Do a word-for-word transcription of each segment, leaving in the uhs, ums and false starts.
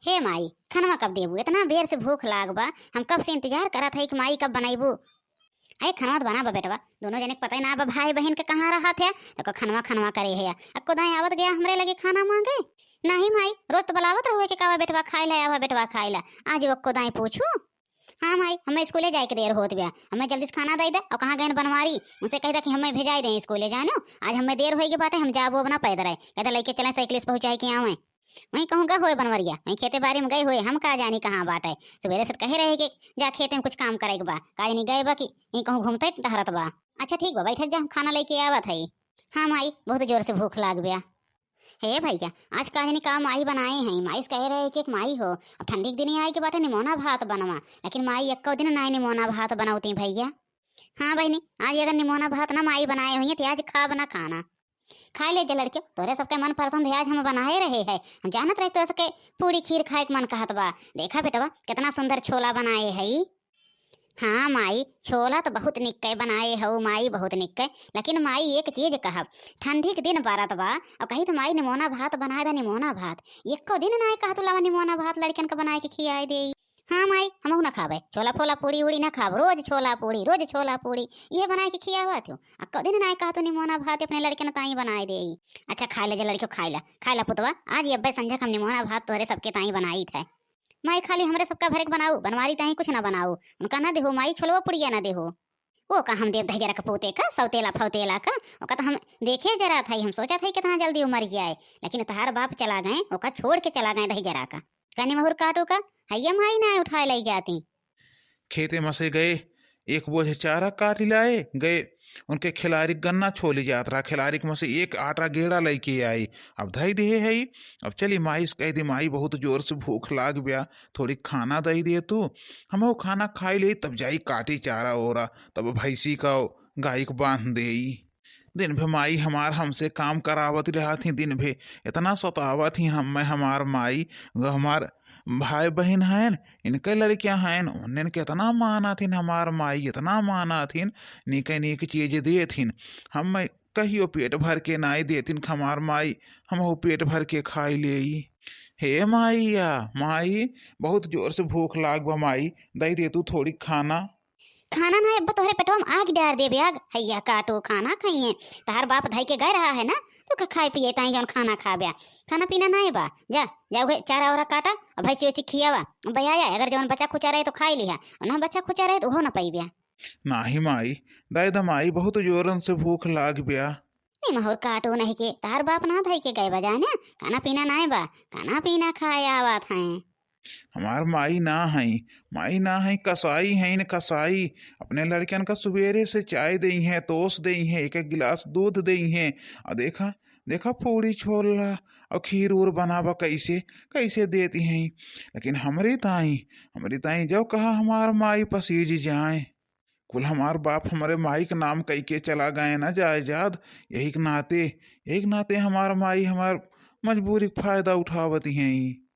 हे माई, खनवा कब देबू? इतना बेर से भूख लाग बा, हम कब से इंतजार करत हई कि माई कब बनैबू। अरे खनवा त बना बा बेटवा, दोनों जने के पता ही ना बा भाई बहिन के कहाँ रहत है, तो खनवा खनवा करे है। अक्को दाई आवत गया हमरे लगे खाना मांगे। नहीं माई, रोज तो बुलावत रहुए कि कावा बेटवा खाए ला, आवा बेटवा खाए ला। आज अक्को दाई पूछू। हाँ माई, हमें स्कूले जाए के देर होत बा, हमें जल्दी से खाना दे दे और कहाँ गए बनवारी, उनसे कह दे कि हमें भेजाए दे स्कूले जानो। आज हमें देर होई के बाटे, हम जाबो अब ना पैदल है, कहते लेके चले साइकिल से पहुँचाए के आवे। वहीं कहूँ गए होए बनवरिया, वहीं खेते बाड़ी में गए होए, हम का जानी कहाँ बाटे। सवेरे से कहे रहे कि जा खेते में कुछ काम करे के बा, का जानी गए बा कि यहीं कहूँ घूमते टहरत बा। अच्छा ठीक बा, बैठक जा, हम खाना लेके आवत हई। हाँ माई, बहुत जोर से भूख लाग बा। हे भैया, आज का जानी का माई बनाए हैं, माई से कहे रहे कि एक माई हो, अब ठंडी के दिन ही आए के बाटे निमोना भात बनवा, लेकिन माई एको दिन नाई निमोना भात बनौती भैया। हाँ बहिनी, आज अगर निमोना भात ना माई बनाए हुई तो आज खाब ना खाना। खाए ले जा लड़कियों, तोरे सबके मन पसंद है, आज हम बनाए रहे हैं। हम जानत रहे तो सबके पूरी खीर खाए के मन कहत बा। देखा बेटवा, कितना सुंदर छोला बनाए है। हाँ माई, छोला तो बहुत निक्के बनाए हऊ माई, बहुत निक्के। लेकिन माई एक चीज कहब, ठंडी के दिन बरत बा और कही तो माई निमोना भात बनाए दा, निमोना भात। एको दिन ना कहत लावा निमोना भात लड़कन के बनाए के खियाए दे। हाँ माई, हमहू ना खाबे छोला फोला, पूरी उड़ी ना खाब, रोज छोला पूरी, रोज छोला पूरी, ये बनाए के खियावा थियो। आ कदिन ना कहा तो निमोना भात अपने लड़के न ताई बनाए दे। अच्छा खाए ले जा लड़कियों, खाए ला, खाए ला पुतवा, आज ये अब्बे संझा के हम निमोना भात तोहरे सबके ताई बनाई थे। माई खाली हमरे सबका भरे के बनाऊ, बनवारी ताई कुछ ना बनाऊ, उनका ना देहो माई, छोलवा पुड़िया ना देहो। वो का हम देव दही जरा के पोते का, सौतेला फौतेला का, ओका तो हम देखे जरा था, हम सोचा था कितना जल्दी वो मर जाए, लेकिन तहार बाप चला गए, ओका छोड़ के चला गए दही जरा का। कहनी महुर काटू का, हैया माई ना उठाए ले जाती। खेते में से गए, एक बोझ चारा काट लाए, गए उनके खिलाड़ी गन्ना छोली जात रहा, खिलाड़ी में से एक आटा गेड़ा लेके आई। अब धई दिए है, अब चली माई से कह दी, माई बहुत जोर से भूख लाग गया, थोड़ी खाना दे दे तू, हम वो खाना खाई ले, तब जाई काटी चारा ओरा, तब भैंसी का गाय को बांध देई। दिन भर माई हमार हमसे काम करावत रहत ही, दिन भर इतना सतावत ही हमें हमार माई। ग-, हमार भाई बहिन हन, इनके लड़कियां हन, उन्हन के इतना मानत हिन हमार माई, इतना मानत हिन, नीके नीक चीज देत हिन। हम कहियो पेट भर के नाई देतिन हमार माई, हम वो पेट भर के खाई लेई। हे माईया, माई, बहुत जोर से भूख लाग बा माई, दे दे तू थोड़ी खाना। खाना ना अब्बा तोहरे पेटवा में आग डार देबे आग। हैया काटो खाना खाइए। तहार बाप धई के गए रहा है ना, तो का खाए पिए ताई जौन खाना खाबे। खाना पीना ना बा। जा, जा उहे चारा ओरा काटा और भैंसी वैसी खियावा। अब आया अगर जौन बचा खुचा रहे तो खाई लिहा, और ना बचा खुचा रहे तो उहो ना पाइबे। नाही माई, दे द माई, बहुत जोरन से भूख लाग ब्या। नहीं महुर काटो नहीं के, तहार बाप ना धई के गए बा जाने, खाना पीना ना बा, खाना पीना खाए आवत हैं। हमार माई ना हई, माई ना हई, कसाई हई न कसाई। अपने लड़कन का सुबेरे से चाय देई हैं, तोस देई हैं, एक एक गिलास दूध देई हैं। और देखा, देखा पूड़ी छोला और खीर उर बनावा कैसे, कैसे देती हैं। लेकिन हमरी ताई, हमरी ताई जो कहा हमार माई पसीज जाए। कुल हमार बाप हमरे माई के नाम कई के चला गए ना जायदाद, यही के नाते, यही के नाते हमार माई हमार मजबूरी के फायदा उठावती हैं।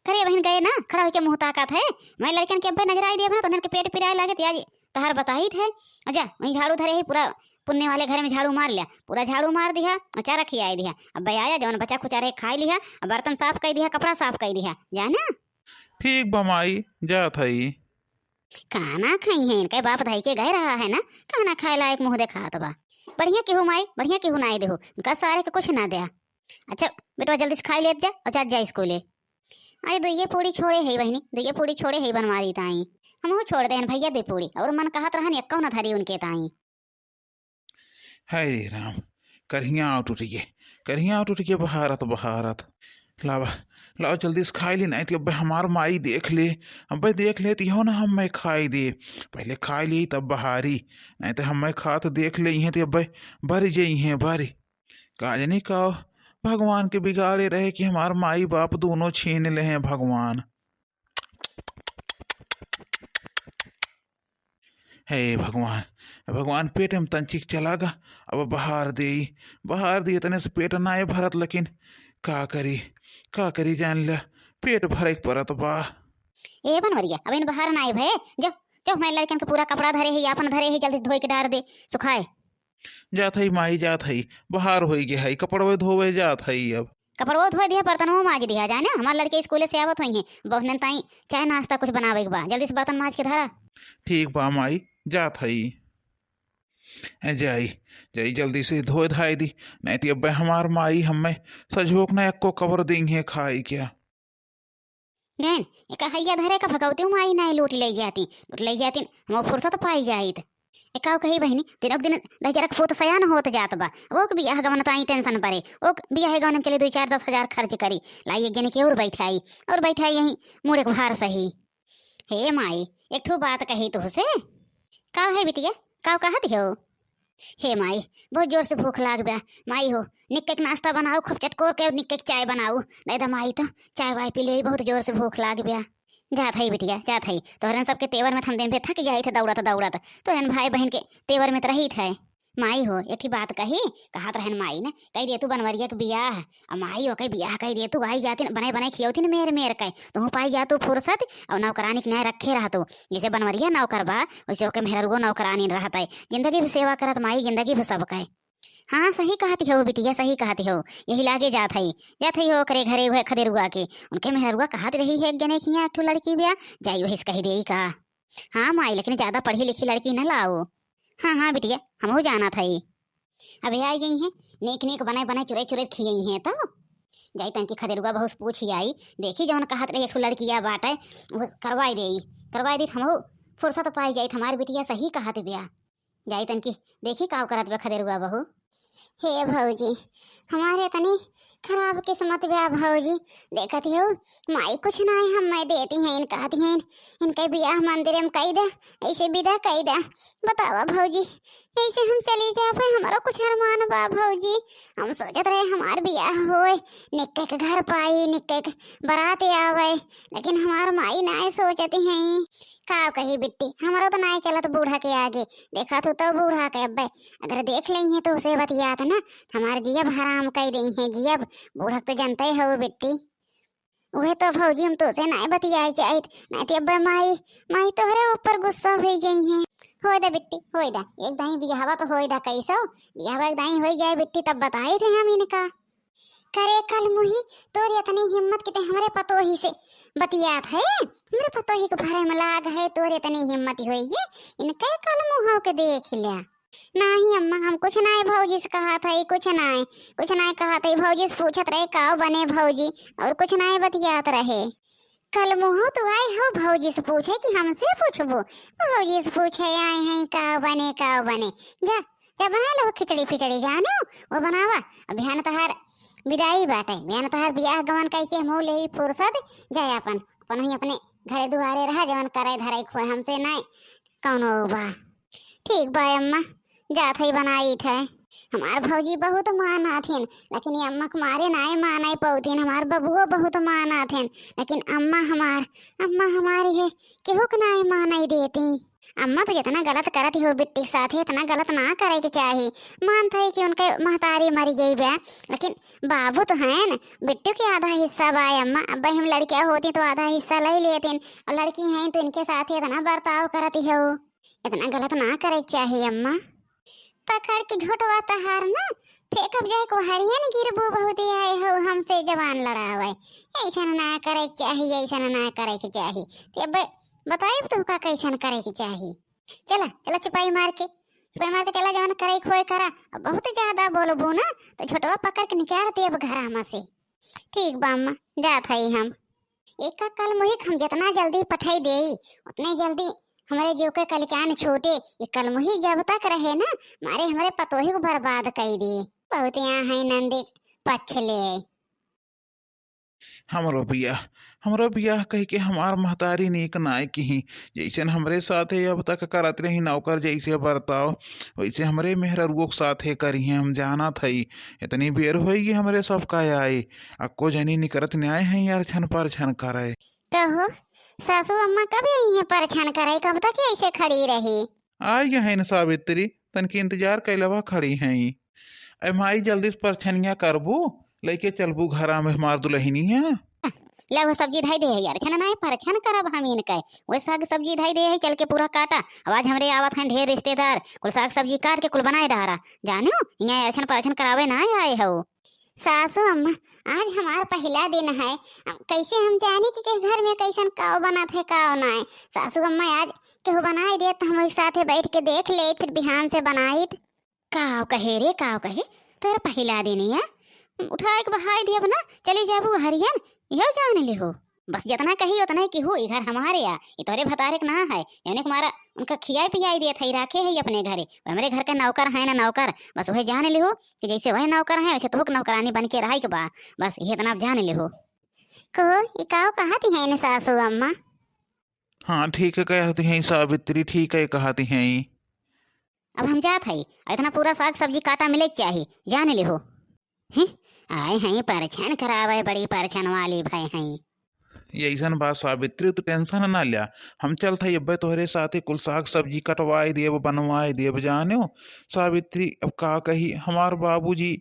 करे बहिन गए ना, खड़ा होके मुँह ताकत है। मैं लड़कन के अब्बे नजर आई देब ना, तो उन्हन के पेट पिराए लागे, तो आज तहार बताई थे। और जा, वहीं झाड़ू धरे है, पूरा पुन्ने वाले घर में झाड़ू मार लिया, पूरा झाड़ू मार दिया, और चारा खियाए दिया। अब आया, जौन बचा खुचा रहे, खाई लिया, और बर्तन साफ कर दिया, कपड़ा साफ कर दिया, जा ना। ठीक बा माई, जात हई। खाना खाई हैं, इनके बाप धई के गए रहा है ना, खाना खाए लायक मुँह देखात बा। बढ़िया केहू माई, बढ़िया केहू नाई देहो, उनका सारे के कुछ ना द्या। अच्छा बेटवा, जल्दी से खाई लेत जा और जात जा स्कूले। अरे दुइये पूड़ी छोड़े है बहिनी, दुइये पूड़ी छोड़े है बनवारी ताई। हमहू छोड़ देहन भैया दुई पूड़ी, और मन कहत रहन एक्को न धरी उनके ताई। हाय रे राम, करिया आँव टूट गे, करिया आँव टूट गे, बहारत, बहारत। लावा, लावा जल्दी से खाई ली, नहीं तो अब्बे हमार माई देख ले, अब्बे देख ले तो इहो ना हमें खाई दे। पहले खाई ली तब बहारी, नहीं तो हमें खात देख ले इहें तो अब्बे बर जइहें, बर। का जानी का भगवान के बिगाड़े रहे कि हमार माई बाप दोनों छीन ले हैं भगवान। हे भगवान, भगवान पेट में तंचिक चला गा, अब बहार देई, बहार देई, इतने से पेट नाय भरत, लेकिन का करी, का करी जान ला, पेट भरे के परत बा। ए बनवरिया, अब इन बहार नाय भये, जो, जो मैं लड़कन के पूरा कपड़ा धरे है, आपन धरे है, जल्दी से धोई के डार दे, सुखाए। जात हई माई, जात हई, बहार होई गे हई, कपड़वे धोवे जात हई अब। कपड़वो धोए दिहा, बर्तनवो माज दिहा, जाने हमार लड़के स्कूले से आवत होइहें, बहुनन ताई चाय नाश्ता कुछ बनावे के बा, जल्दी से बर्तन माज के धरा। ठीक बा माई, जात हई। ए, जाई, जाई जल्दी से धोए धाए दी, नहीं तो अब्बे हमार माई हमें सजोक ना एको कबर देंगे खाए क्या। गैन, एका हैया धरे का भगवती माई नाई लूट ले जाती, लूट ले जाती, हम फुर्सत पाई जाइत। एकाव कही बहिनी, दिनक दिन दहिजरक पूत सयान होत जात बा, ओक बियाह गवन ताई tension परे, ओक बियाह गवन में चले दुई चार दस हजार खर्च करी, लाई एक जने के और बैठाई, और बैठाई यहीं मुड़े के भार सही। हे माई, एक ठो बात कही तुहसे। का है बिटिया, का कहत हो? हे माई, बहुत जोर से भूख लाग बा। माई हो, निक्के के नाश्ता बनाओ, खूब चटकोर के निक्के के चाय बनाओ। नहीं तो माई तो चाय वाय पी ले, बहुत जोर से भूख लाग बा। जात हई बिटिया, जात हई। तोहरन सबके तेवर में तो हम दिन भर थक जाइत है दौड़त दौड़त। तोहरन भाई बहन के तेवर में तो रहित है। माई हो, एक ही बात कही, कहत रहन माई ने, कही दे तू बनवरिया के बियाह। आ माई हो के बियाह कही दे तू, आई जातिन बने बने खियौतिन मेर मेर के। तू पाई जा तू फुर्सत, और नौकरानी के नाय रखे रहतो। जैसे बनवरिया नौकर बा, वैसे ओके मेहररुओ नौकरानी रहत है। जिंदगी भर सेवा करत माई, जिंदगी भर सबके। हाँ, सही कहत हो बिटिया, सही कहत हो। यही लागे जात है, जात है ओकरे घरे वह खदेरुआ के। उनके मेहररुआ कहत रही है एक जने के हियाँ एक ठो लड़की बिया, जाई वही से कही देई का। हाँ माई, लेकिन ज्यादा पढ़ी लिखी लड़की न लाओ। हाँ, हाँ बिटिया, हमहू जानत हई। अबे आई गई हैं, नीक नीक बनाए बनाए चुरे चुरे खियई हैं तो। जाई तनकी खदेरुआ बहू से पूछी आई, देखी जवन कहत रही एक ठो लड़किया बाटे, वो करवाई देई, करवाई दी त हमहू फुर्सत पाई जाई, हमार बिटिया सही कहत बिया। जाई तनकी देखी का करत बा खदेरुआ बहू। हे भौजी, हमारे तनी खराब किस्मत बा भौजी। देखत हो, माई कुछ नाय हमें देती हैं, कहती हैं, इनके बियाह मंदिर में कई दे, ऐसे विदा कई दे। बतावा भौजी, ऐसे हम चली जाबे, हमरो कुछ अरमान बा भौजी। हम सोचत रहे हमार बियाह होए, निक्के के घर पाई, निक्के के बारात आवे, लेकिन हमार माई नाय सोचती हैं। का कही बिट्टी, हमरो तो नाय चलत बूढ़ा के आगे। देखत हो तो बूढ़ा के अब्बे अगर देख लेइहें तो उसे बतियात ना, हमार जियब हराम कई देइहें जियब। बूढ़क तो जनते हो बिट्टी। उहे तो भौजी हम तोसे नाय बतियाए चाहित, नाय तो अब्बे माई, माई तोहरे ऊपर गुस्सा होई जइहें। होई दा बिट्टी, होई दा, एक दाई बियाहवा तो होई दा, कैसो बियाहवा एक दाई होई जाए बिट्टी, तब बताई थे हम इनका। करे कल मुही, तोर इतनी हिम्मत कि ते हमरे पतोही से बतियात है, हमरे पतोही के भरे में लाग है, तोर इतनी हिम्मत होई ये, इनके कल मुँह के देख लिया। नाही अम्मा, हम कुछ नाही भौजी से कहत हई, कुछ नाही, कुछ नाही कहत हई। भौजी से पूछत रहे काव बने भौजी, और कुछ नाही बतियात रहे। कल मुँह तू आए हो भौजी से पूछे कि हमसे पूछबो? भौजी से पूछे आए हैं काव बने, काव बने। जा, जा बना लो खिचड़ी फिचड़ी, जाने हो, वो बनावा। अब बिहान तहार विदाई बाटे, बिहान तहार बियाह गवन कई के मुँह ले फुर्सत, जाए अपन, अपन ही अपने घरे दुआरे रहा, जवन करे धरे खोए, हमसे नाही कौनो बा। ठीक बा अम्मा, जात हई बनाई थे। हमार भौजी बहुत मानत हिन, लेकिन ये अम्मा के मारे नाय माने पौथिन। हमार बबुओ बहुत मानत हिन, लेकिन अम्मा हमार, अम्मा हमार ये केहू के नाय माने देती। अम्मा तो जितना गलत करत हो बिट्टी के साथे, इतना गलत ना करे के चाही। मानत है कि उनके महतारी मरी गई बा, लेकिन बाबू तो हैं न, बिट्टू के आधा हिस्सा बा अम्मा। अब हम लड़कियाँ होती तो आधा हिस्सा ले लेतिन, और लड़की हैं तो इनके साथे इतना बर्ताव करती हो। इतना गलत ना करे के चाही अम्मा। पकड़ के झोटवा तहार ना फेंकब जाए को हरियन गिरबू बहुत आए हो हमसे जबान लड़ावे। ऐसन ना करे के चाही, ऐसन ना करे के चाही। ते अब बताइब तो का कैसन करे के चाही। चला, चला चुपाई मार के, चुपाई मार के चला, जवन करे खोए करा। अब बहुत ज्यादा बोलबू ना तो झोटवा पकड़ के निकाल देब घरा में से। ठीक बा अम्मा, जात हई हम। एका कल मुही हम जितना जल्दी पठाई देई, उतने जल्दी हमरे जीव के कलिकान छूटे। ये कल मुही जब तक रहे ना, मारे हमरे पतोही को बर्बाद कई दे। बहुत यहाँ है नंदी पक्ष ले। हमरो बियाह, हमरो बियाह कह के हमार महतारी नीक नाय किही। जैसन हमरे साथे अब तक करत रही नौकर जैसे बर्ताव, वैसे हमरे मेहररुओ के साथे करिहें। हम जानत हई, इतनी बेर होई कि हमरे सबका आए, अक्को जनी निकरत न्याय है यार छन पर छन करे। कहो, सासू अम्मा कब आई हैं परछन करे, कब तक ऐसे खड़ी रही? आई हैं न सावित्री, तनकी इंतजार कैलवा खड़ी हैं। ए माई, जल्दी से परछनिया करबू, लइके चलबू घरा में हमार दुलहिनिया। ला वो सब्जी धई दे है यार, छन नाय परछन करब हम इनके, वो साग सब्जी धई दे है, चल के पूरा काटा। अब आज हमरे आवत हैं ढेर रिश्तेदार, कुल साग सब्जी काट के कुल बनाए डारा। जानो, इहाँ यार छन परछन करावे ना आए हो। सासू अम्मा, आज हमार पहिला दिन है, हम, कैसे हम जानी कि के घर में कैसन काव बनत है, काव नाय। सासू अम्मा, आज केहू बनाई देत, हम एक साथे बैठ के देख लेइत, फिर बिहान से बनाइत। काव कहे रे, काव कहे? तोर पहिला दिन या, उठाए के बहाई दियब ना, चली जाबू हरियन, यह जान लिहो। बस जितना कही उतना ही केहू, ई घर हमारे या, ई तोरे भतारे के ना है, जौने के मारा उनका खियाई पियाई देत है, राखे है अपने घरे, वो हमरे घर के नौकर है ना नौकर। बस वह जान लिहो कि जैसे वह नौकर है, वैसे तोहक नौकरानी बन के रहे के बा। बस ये इतना आप जान लिहो। को ई काव कहत है न सासू अम्मा? हाँ, ठीक है कहत है सावित्री, ठीक है कहत है। अब हम जात है, इतना पूरा साग सब्जी काटा मिले के चाही, जान लिहो। हैं? आए हैं परछन करावे, बड़ी परछन वाली भय हैं। ये ऐसन बात सावित्री, तू tension ना ल्या, हम चलत है अब्बे तोहरे साथे कुल साग सब्जी कटवाए देब, बनवाए देब, जानो सावित्री। अब का कही, हमार बाबूजी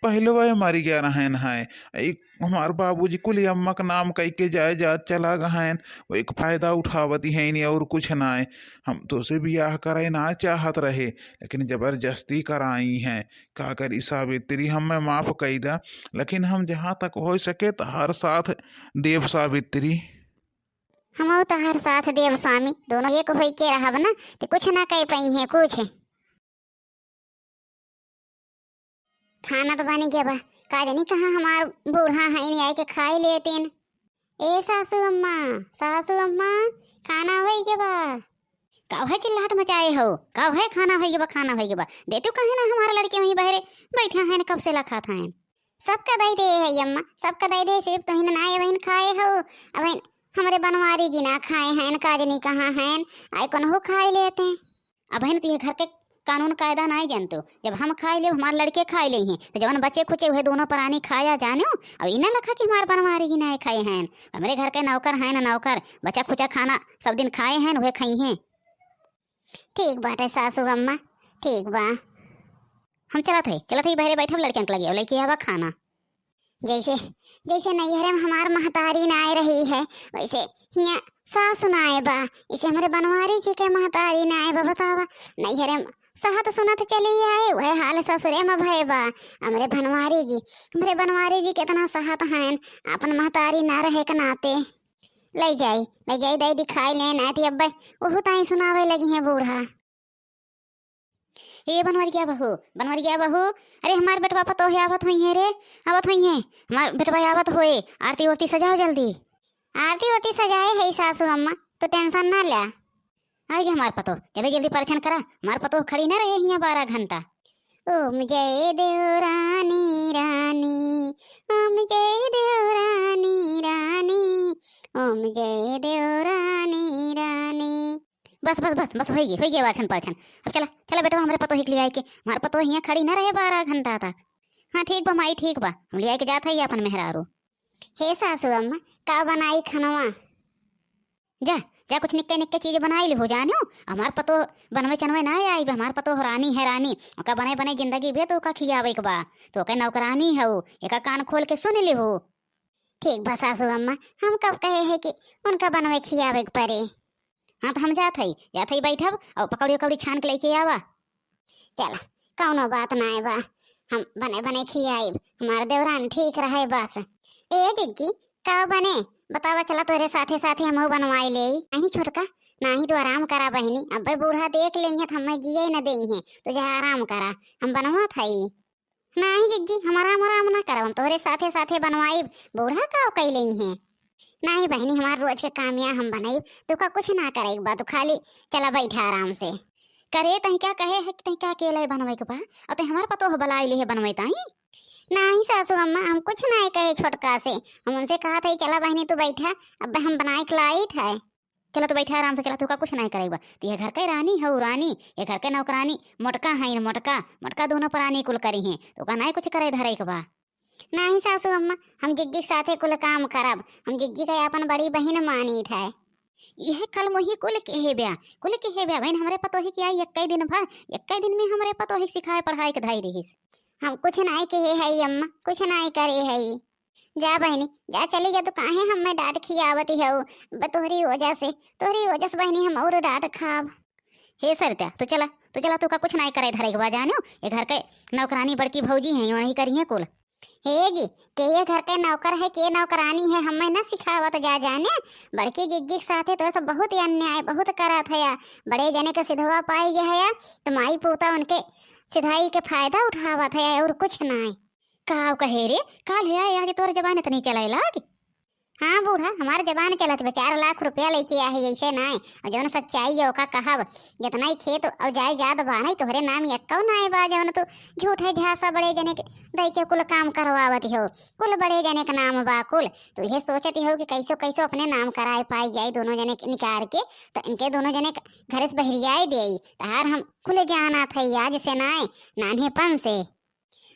पहले वह मरी गया रहन है, एक हमार बाबूजी कुल अम्मा का नाम कह के जायदाद चला गहन, वो एक फायदा उठावती है नहीं और कुछ ना है। हम तो से बियाह करे ना चाहत रहे, लेकिन जबरदस्ती कराई हैं। का करी सावित्री, हमें माफ कई दा, लेकिन हम जहाँ तक हो सके तहार साथ देव सावित्री। हमहू तहार साथ देव स्वामी, दोनों एक होई के रहब ना, तो कुछ ना कह पाई है कुछ। खाना तो बन गया बा, का जानी कहाँ हमार बूढ़ा है, नहीं आए के खाई लेतीन। ए सासू अम्मा, सासू अम्मा, खाना होई गया बा। काव है चिल्लाहट मचाए हो? काव है खाना होई गया बा, खाना होई गया बा? देतू काहे ना, हमारा लड़के वहीं बहरे बैठे हैं, कब से ला खात हैं। सबका दई दे है अम्मा, सबका दई दे, सिर्फ तुहिन ना ये बहिन खाए हो। अब हमरे बनवारी जी ना खाए हैं, काजनी कहाँ हैं, आए कौन हो खाए लेते हैं। अब है ना, तू ये घर के कानून कायदा नाई जानतो। जब हम खाई लेब, हमार लड़के खाई लेइहें, तो जवन बचे खुचे उहे दोनों प्राणी खाया जानो। अब इन्हें लखा कि हमार बनवारी ही नाई खाए हैं, हमरे घर के नौकर हैं ना नौकर, बचा खुचा खाना सब दिन खाए हैं, उहे खाइहें। ठीक बाटे सासू अम्मा, ठीक बा। हम चलत है, चलत है, बहरे बैठब लड़कियन के लगे, और लेके आवा खाना। जैसे, जैसे नैहरे में हमार महतारी ना आए रही है, वैसे हियाँ सासु ना आए बा। इसे हमरे बनवारी जी के महतारी ना आए बा, बतावा। नैहरे में सहत सुनत चली आए, वह हाल ससुरे में भय बा। हमरे बनवारी जी, हमरे बनवारी जी कितना सहत हैं, अपन महतारी ना रहे के नाते। ले जाई, ले जाई, दे दिखाई ले, ना ती अब्बे ओहू ताई सुनावे लगी हैं बूढ़ा। ए बनवरिया बहू, बनवरिया बहू, अरे हमार बेटवा पतोह आवत होइहें रे, आवत होइहें, हमार बेटवा आवत होए, आरती ओरती सजाओ जल्दी। आरती ओरती सजाए है सासू अम्मा, तो tension ना ल्या। आइगे हमार पतोह, जल्दी जल्दी परछन करा, हमार पतोह खड़ी ना रहे हियाँ बारह घंटा। ओम जय देव रानी रानी, ओम जय देव रानी रानी, ओम जय देव रानी रानी। बस, बस, बस, बस, होइगे, होइगे वाछन पाछन। अब चला, चला बेटवा, हमरे पतोही के लियाई के, हमार पतोह हियाँ खड़ी ना रहे बारह घंटा तक। हाँ, ठीक बा माई, ठीक बा, हम लियाई के जात हई अपन मेहरारू। हे सासू अम्मा, का बनाई खनवा? जा, जा, कुछ निक्के निक्के चीज बनाई लिहो जानो। हमार पतोह बनवे चनवे ना आई, हमार पतोह रानी है रानी, ओका बने बने जिंदगी बे तो ओका खियावे के बा, तो ओके नौकरानी हऊ, एका कान खोल के सुन लिहो। ठीक बा सासू अम्मा, हम कब कहे है कि उनका बनवे खियावे के परे। हाँ, तो हम जात हई, जात हई बैठब और पकौड़ी उकौड़ी छान के लेके आवा। चला, कौनो बात नाय बा, हम बने बने खियाइब, हमार देवरान ठीक रहे बस। ए जिज्जी, का बने? बतावा, चला तोरे साथे साथे हमहू बनवाई लेई। नहीं छोटका, नहीं, तू आराम करा बहिनी, अब्बे बूढ़ा देख लेइहें तो हमें जिए न देइहें, तू जा आराम करा, हम बनवात हई। नाही जिज्जी, हम आराम आराम ना करब, हम तोहरे साथे साथे बनवाइब, बूढ़ा का कई लेइहें। नाही बहिनी, हमार रोज के काम या हम बनाइब, तू का कुछ ना करे के बा, तू खाली चला बैठा आराम से। करे तही का कहे है कि तही का अकेले बनवे के बा, और ते हमार पतोह बलाई ले है बनवे ताई। नाही सासू अम्मा, हम कुछ ना कहे छोटका से, हम उनसे कहा था चला बहिनी तू बैठा, अब हम बनाए के लाई था। चला तू बैठा आराम से, चला, तू का कुछ नाहीं करे के बा। तू ये घर के रानी हऊ, रानी, ये घर के नौकरानी मोटका हईन, मोटका, मोटका दोनों प्राणी कुल करिहें, तो का नाहीं कुछ करे धरे के बा। नाहीं सासू अम्मा, हम जिज्जी के साथे कुल काम करब, हम जिज्जी का आपन बड़ी बहिन मानीत है। यह कल मोही कुल केहे ब्या, कुल केहे ब्या बहिन, हमरे पतोही के आई एक्के दिन भर, एक्के दिन में हमरे पतोही के सिखाए पढ़ाए के धई रहीस। हम कुछ नाहीं केहे हई अम्मा, कुछ नाहीं करे हई। जा बहिनी, जा चली जा, तू काहे हमें डांट खियावत हऊ? ब-, तोहरी वजह से, तोहरी वजह से बहिनी हम और डांट खाब। हे सरिता, तू चला, तू चला, तू का कुछ नाहीं करे धरे के बा जानो, ये घर के नौकरानी बड़की भौजी हैं, वही करिहें कुल। हे जी, के ये घर के नौकर है, के नौकरानी है, हमें न सिखावत जा जाने। बड़की जिज्जी के साथे तो सब बहुत ही अन्याय, बहुत करत है। बड़े जने के सिधवा पाई गया है, तो माई पोता उनके सिधाई के फायदा उठावत है और कुछ नाय। का कहे रे, काल है आज तोर जबान इतनी चले लाग? हाँ बूढ़ा, हमार जबान चलत बा, चार लाख रुपया लेके आहे, ऐसे नाय। और जौन सच्चाई है ओका कहब, जितना ही खेत और जायदाद बा नहीं तोहरे नाम एक्को नाय बा, जौन तू झूठे झांसा बड़े जने के दई के कुल काम करवावत हो। कुल बड़े जने के नाम बा कुल। तू ये सोचत हो कि कैसो कैसो अपने नाम कराए पाई जाए दोनों जने के निकार के, तो इनके दोनों जने के घरे से बहरियाए देई, तहार हम कुल जानत है आज से नाय, नान्हेपन से।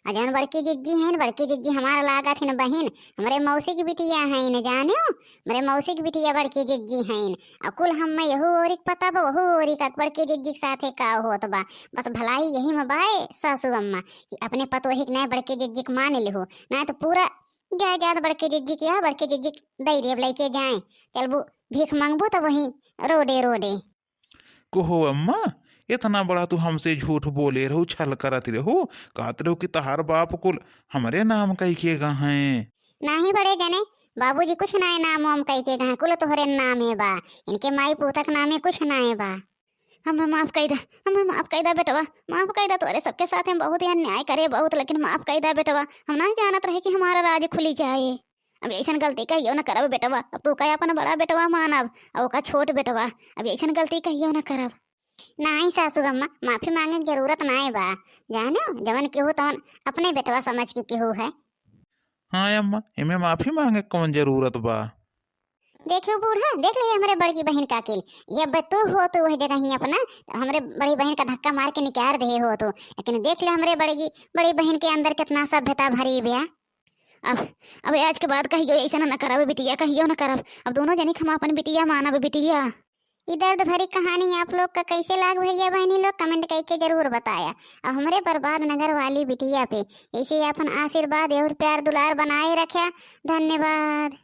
आ जौन बड़की जिज्जी हैं, बड़की जिज्जी हमार लागत हिन बहिन, हमरे मौसी की बिटिया हैं न, जानियो, हमरे मौसी की बिटिया बड़की जिज्जी हैं। आ कुल हम्मे यहू ओरी के पता बा, वहू ओरी का बड़की जिज्जी के साथे का होत बा। बस भलाई यही में बाए सासू अम्मा कि अपने पतोही के नाय बड़की जिज्जी के मान लिहू, नाय तो पूरा जायदाद बड़की जिज्जी के, बड़की जिज्जी के दई देब लेके जाए। चलबू भीख मांगबू तो वहीं रोडे रोडे। कहो अम्मा, इतना बड़ा तू हमसे झूठ बोले रहू, छल करत रहू, कहत रहू कि तहार बाप कुल हमरे नाम कई के गा हैं। नाही बड़े जने, बाबूजी कुछ नाय नाम वाम कई के गा हैं, कुल तोहरे नामे बा, इनके माई पूता के नामे कुछ नाय बा। हमें माफ कई दा, हमें माफ कई दा बेटवा, माफ कई दा। तोरे सबके साथ हम बहुत ही अन्याय करे बहुत, लेकिन माफ कई दा बेटवा, हम ना जानत रहे कि हमारा राज खुली जाए। अब ऐसन गलती कहियो न करब बेटवा, अब तू का अपन बड़ा बेटवा मानब, अब ओका छोट बेटवा, अब ऐसन गलती कहियो न करब। नाही सासू अम्मा, माफी मांगे के जरूरत नाय बा, जानो, जवन केहू तवन अपने बेटवा समझ के केहू है। हाँ अम्मा, एमे माफी मांगे के कौन जरूरत बा? देखो बूढ़ा, देख ले हमरे बड़की बहिन का किल, ये अब तू हो तो वह जगह ही अपना, हमरे बड़ी बहिन का धक्का मार के निकार दे हो तो, लेकिन देख ले हमरे बड़की, बड़ी बहिन के अंदर कितना सभ्यता भरी बा। अब, अब आज के बाद कहियो ऐसा ना करब बिटिया, कहियो ना करब। अब दोनों जनी हम अपन बिटिया मानब बिटिया। ई दर्द भरी कहानी आप लोग का कैसे लाग भैया बहनी लोग, comment करके जरूर बताया। और हमरे बर्बाद नगर वाली बिटिया पे ऐसे अपन आशीर्वाद और प्यार दुलार बनाए रख्या। धन्यवाद।